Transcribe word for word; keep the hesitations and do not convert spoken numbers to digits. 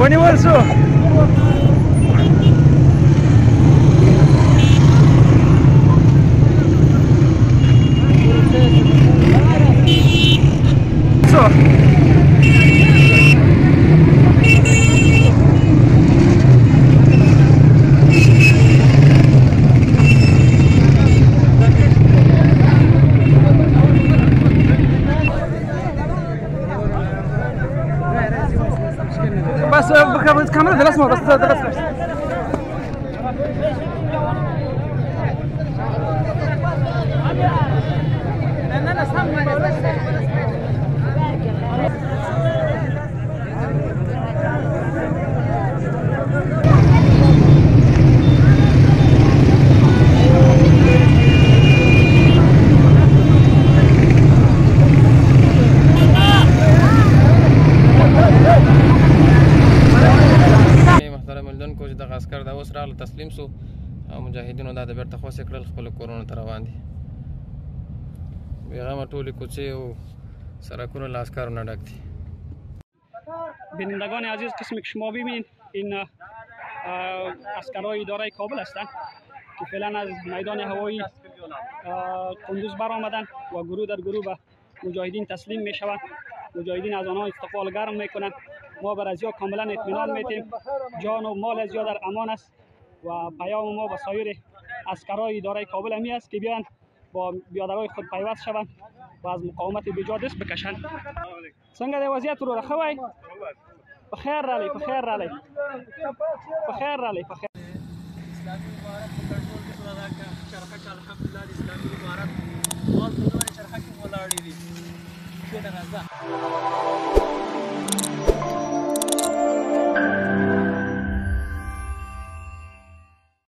Wanî werso. So. بس، بخ-، بس كاميرا دلس ما، بس دلس ما. محترم لیدونکو، چې دغه عسکر دا اوس راغله، تسلیم سو. او مجاهدینو دا د بیرته خوسې کړل، خپلو کورونو ته روان دي. بېغمه ټولې کوڅې او سرکونه له عسکرو نه ډک دي. بینندگان عزیز، قسمی که شما ببینید، این، اه، اه، عسکرهای ادارهٔ کابل هستند که فعلاً از میدان هوایی، اه، قندوز برآمدن و گروه در گروه به مجاهدین تسلیم می‌شوند. مجاهدین از آنها استقبال گرم می‌کنند. ما بر ازیا کاملاً اطمینان می‌دیم. جان و مال ازیا در امان است و پیام ما به سایر عسکرهای ادارهٔ کابل همی است که بیاین با بیادرای خود پیوست شوند و از مقاومت بیجا دست بکشند. څنګه دی وضعیت وروره، ښه وای؟ په خیر رالی، په خیر رالی. په خیر رالی، په خیر. اسلامي امارت په کنټرول کې سره ده، که چرخک الحمدلله د اسلامي امارت وال په دغه چرخک کې ولاړې دي. شو نه راځه.